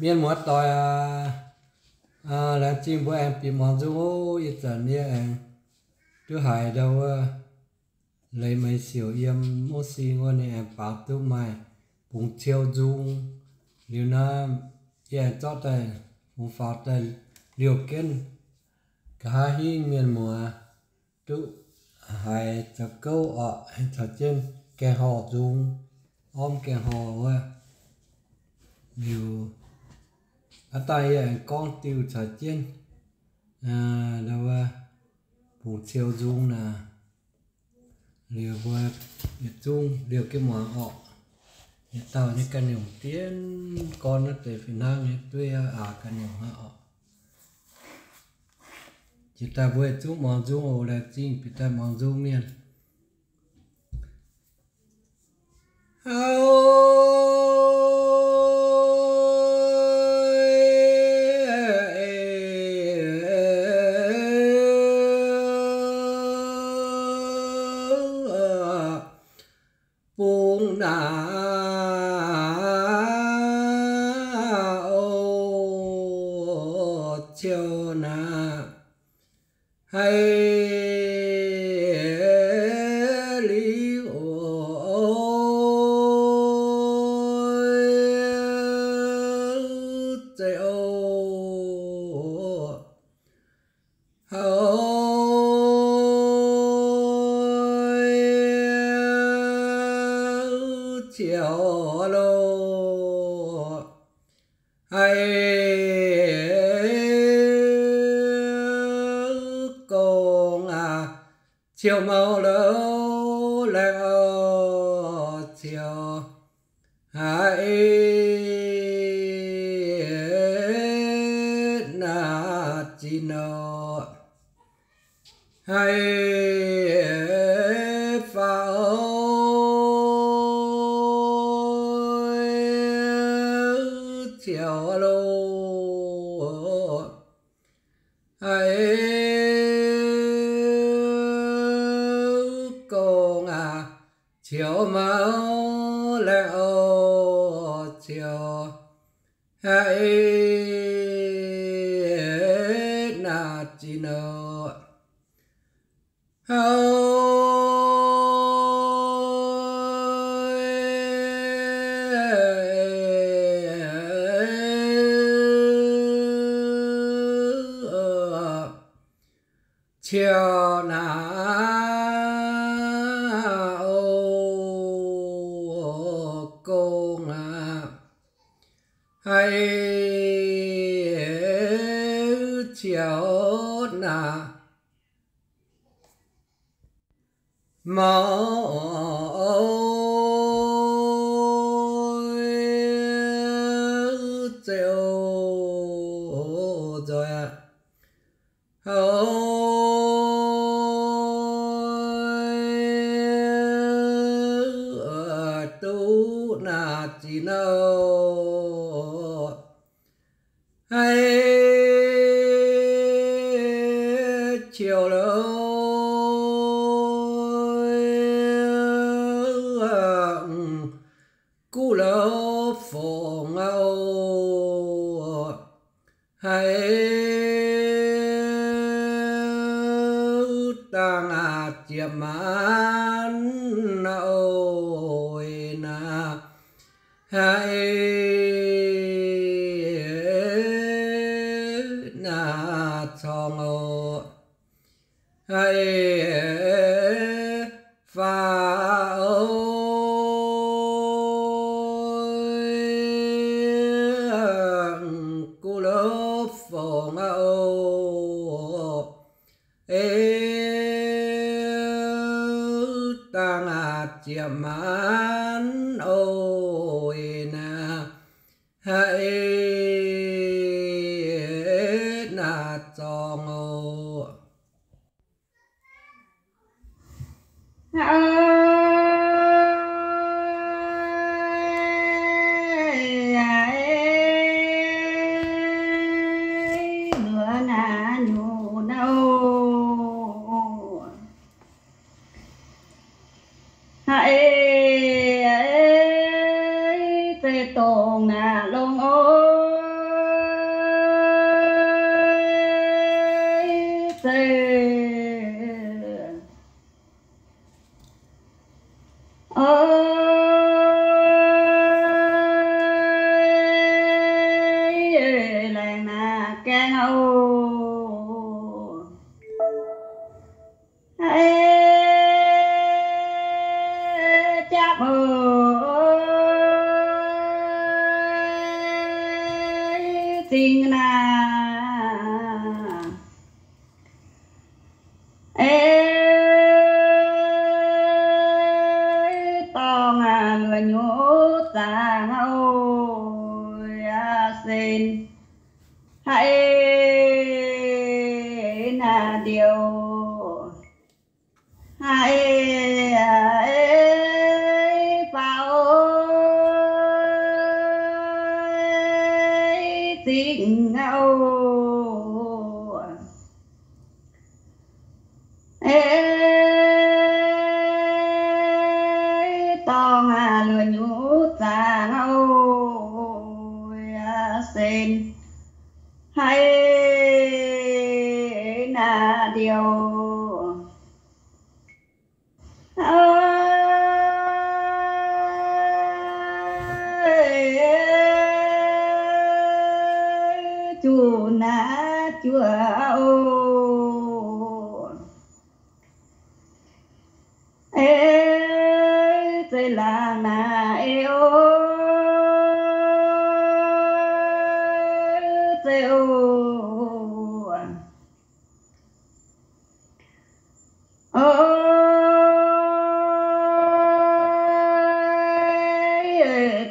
Mienh muoz-doic aac, laengz zingh mbuo aengx bieqc muangx nzung oc. Ih zanc yie aengx duqv haiz ndau wuov Leiz Meix Siouc yiem Mouv Sing wuov, ninh aengx baaux duqv maaih bungx ciou nzung. Liuz naaiv yie aengx zorqv daaih bungx faaux daaih liouh jienv nqa'haav hingv mienh muoz duqv haiz zoux gouv orqc, caux jienv gaengh horh nzung, ormv gaengh horh wuov. Liuz aav dangh yie aengx gorngv diuh caux jienv ndau wuov bungx ciou nzung naaic. Liuz mbuo yietc zungv liouh jienv muangx orqc. Yietc dauh nyei ganh nyungc dien gorn naaiv deix fih hnangv nyei dueiv aac ganh nyungc hnangv orqc. Jiex daaih mbuo yietc zungv muangx nzung oc. Laengz zingh bieqc daaih muangx nzung mienh. Bung naaic oc, ciou naaic haiz liuz oc, zeiz oc. Haiz ciou loh, haiz gong aac, ciou mouh louh laengz oc, ciou haiz naaic zinh oc. Haiz faaux ciou loh, haiz gong aac, ciou mouh laengz oc, ciou haiz naaic zinh oc. Haiz ciou naaic oc, gong aac, haiz ciou naaic mouh zeiz oc, nzoih aqv. Haiz duqv naaic zinh oc, haiz ciou loh, guv louh fongc oc, haiz dangh ziepc maanz oc, naaic haiz naaic corngh oc, haiz faaux oc, guv louh fongc oc, haiz dangh ziepc maanz oc, naaic haiz naaic zorngh oc. Mbuo naaiv nyungc naaiv oc. Haiz zeiz dongh naaic longx oc. se, o, laengz naaiv gaengh oc. Haiz japv oc, zingh naaic. Ei, dorngx luoqc nyutc zaangc oc, aa, sen haiz naaic ndioux. Haiz, ei, faaux, ei, zingh oc. Ei, dorngx luoqc nyutc zaangc oc, aa, sen haiz naaic ndioux. Juqc naaiv juoqc oc. Ei, zeiz laangc naaic ei oc, zeiz oc. O,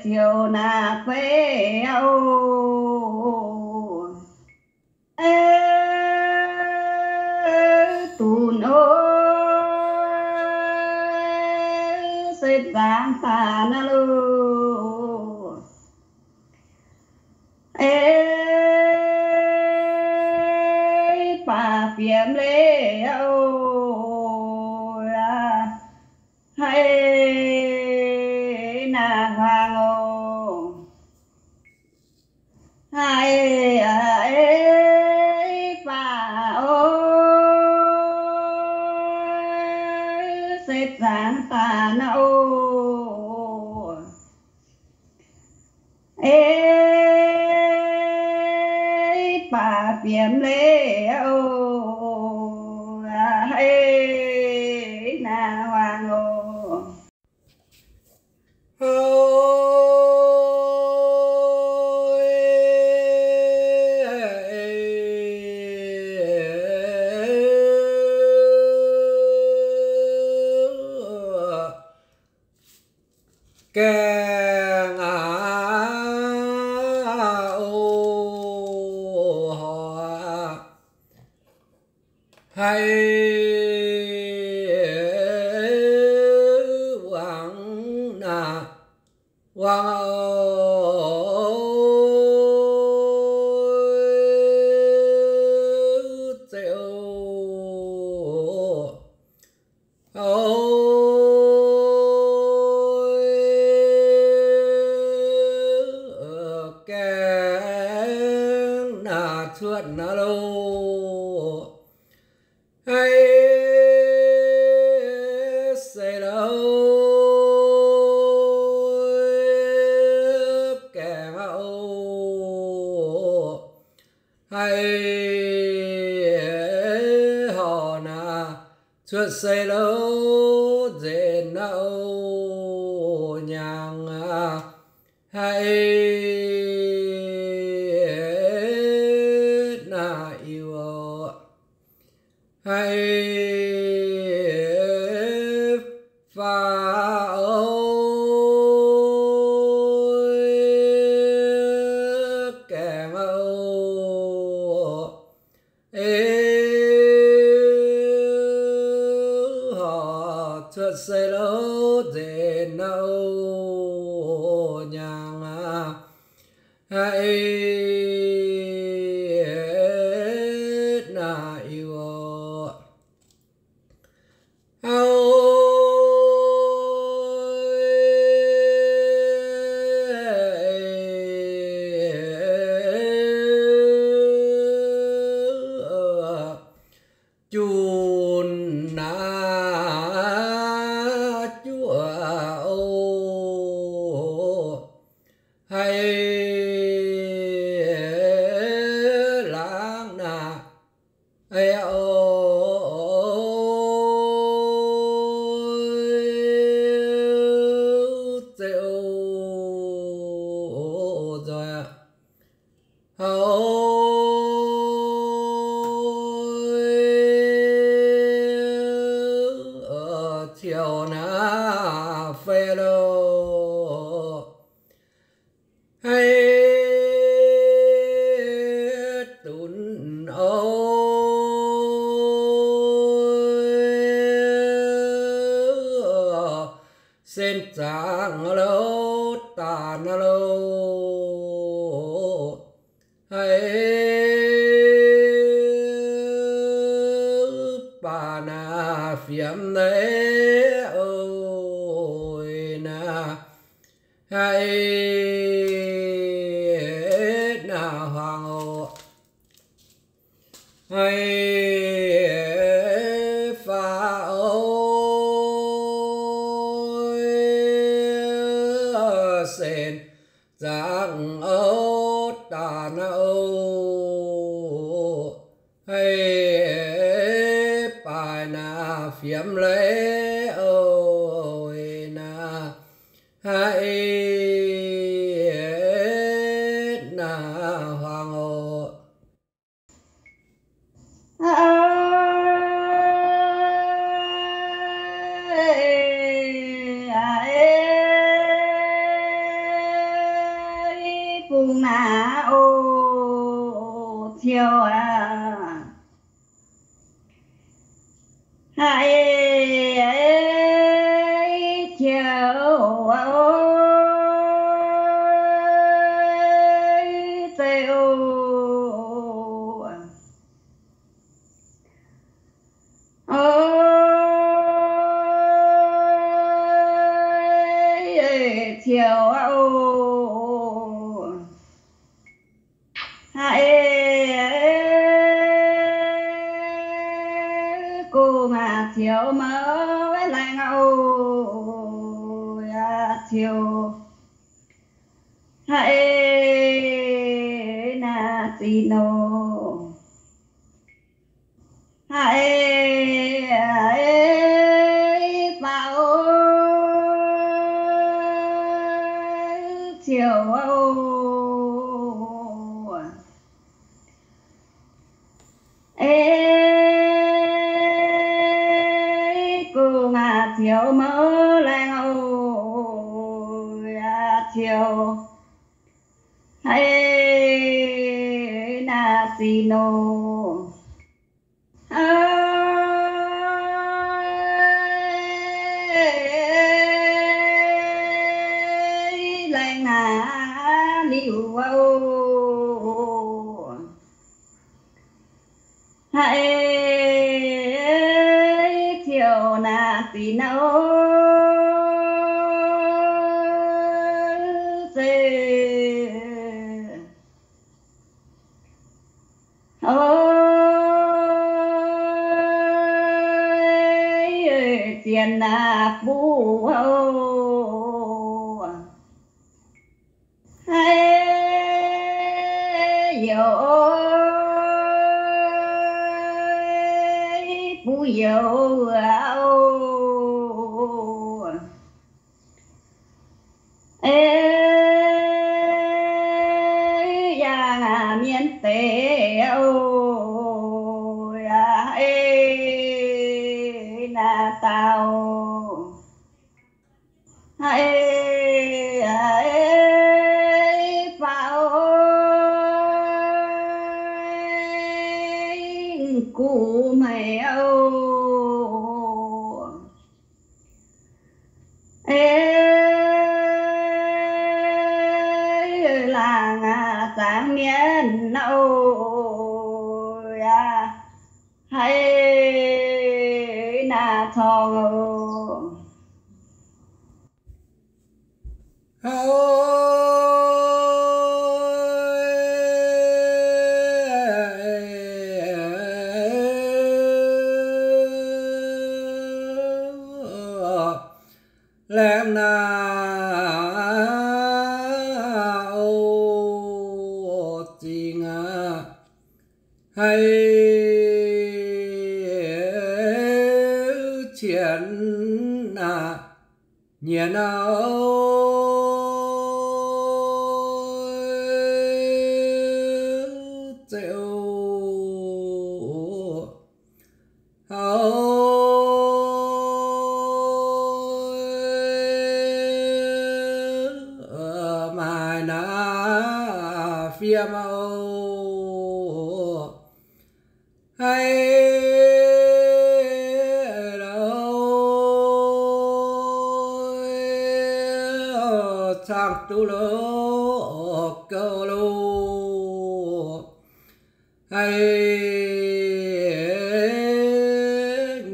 ziouc naaic fei oc. Ei, dunx oc, se zaangc daaih naaiv loh. Ei, baac fiemx leiz oc, haiz naaic hmuangx oc. Haiz, ei, faaux oc, se zaangc daaih naaiv oc. Ei, baac fiemx leiz oc, haiz naaic hmuangx oc. Gaengh aqv oc, horc aqv. Haiz wangc naaic, wangc oc, zeiz oc. Oc, gaengh naaic cuotv naaiv loh. Haiz se loh, gaengh aqv oc. Haiz horc naaic cuotv se loh, nzenc naaiv oc, nyaangc aqv. Haiz naaic iu oc. Haiz faaux oc, gaengh aqv oc. Ei, horc cuotv se loh, nzenc naaiv oc, nyaangc aqv. Haiz naaic iu oc. Haiz Ov, ciouv naaiv fai loh, haiz dunx oc, sen zaangc loh, daanh loh, haiz baac naaiv fiemx leiz oc naaiv, haiz naaiv huaang oc, haiz faaux oc, sen zaangc oc, daanh oc, haiz baac naaiv fiemx leiz oc naaiv, haiz naaiv huaang oc. Bung naaiv oc, ciouv aac, haiz ciouv oc, zeiz oc. Oc, ciouv oc, haiz gong-aac ciouv mouv laengz oc, yaac ciouv haiz naaiv zinh nor. Haiz faaux oc, ciouv oc, ei gong-aac ciouv mouv laengz oc, yaac ciouv haiz naaiv zinh nor. Haiz laengz naaiv liuz oc, haiz ciouv naaiv zinh nor, zeiz oc, zien naaiv buv oc, haiz youz, buv youz oc. Ei yangh mienv deix oc, yaac ei naaiv dauh, ei faaux guv hmeiv oc. Ei laangz zaangc mienv oc, yaac haiz naaiv corng oc. Laengz naaiv oc, zingh aqv, haiz qienx aqv, nyienx aqv oc. zeiv oc. Maaih naaiv fiev oc. Haiz loz, cangx duqv loz gouv loz. Haiz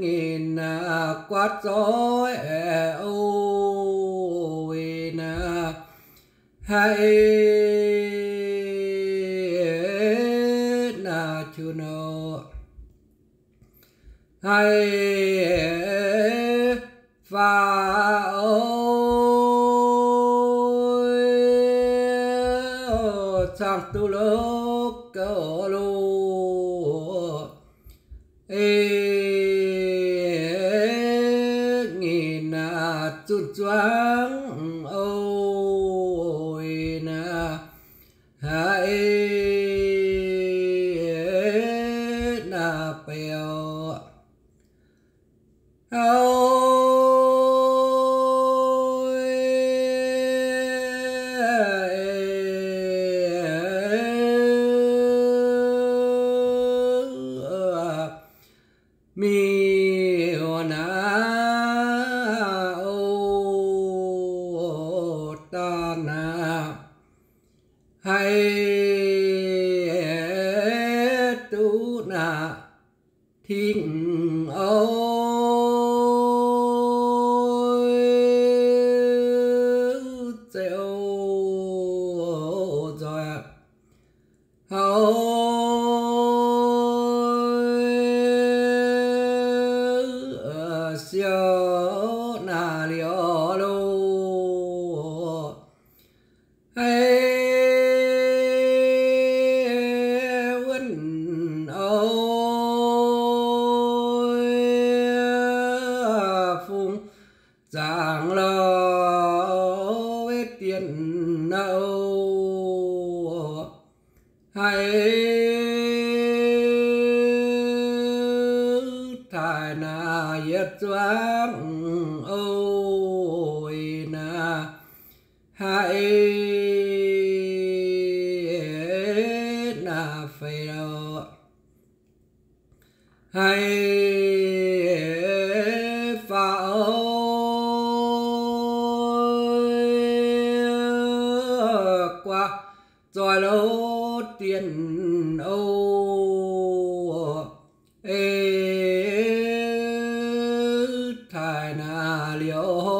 nyinh naaiv guaatv zoih oc, naaiv haiz naaiv qun oc. Haiz faaux oc, cangx duqv loz gouv loz. Eix nyinh naaiv zunh zuangv oc, naaiv haiz naaiv beu oc. Miuc naaiv oc, daaih naaiv haiz duqv naaiv tingx oc, zeiv oc, nzoih houv siou naaiv liuz loz. Haiz wuonv oc, fungx zaangc lorz dien oc. Haiz taaih naaiv yietc zuangx oc, naaiv haiz naaiv feix oc. Haiz faaux oc, guaav zoih loz dien oc. Eix taaih naaiv liuz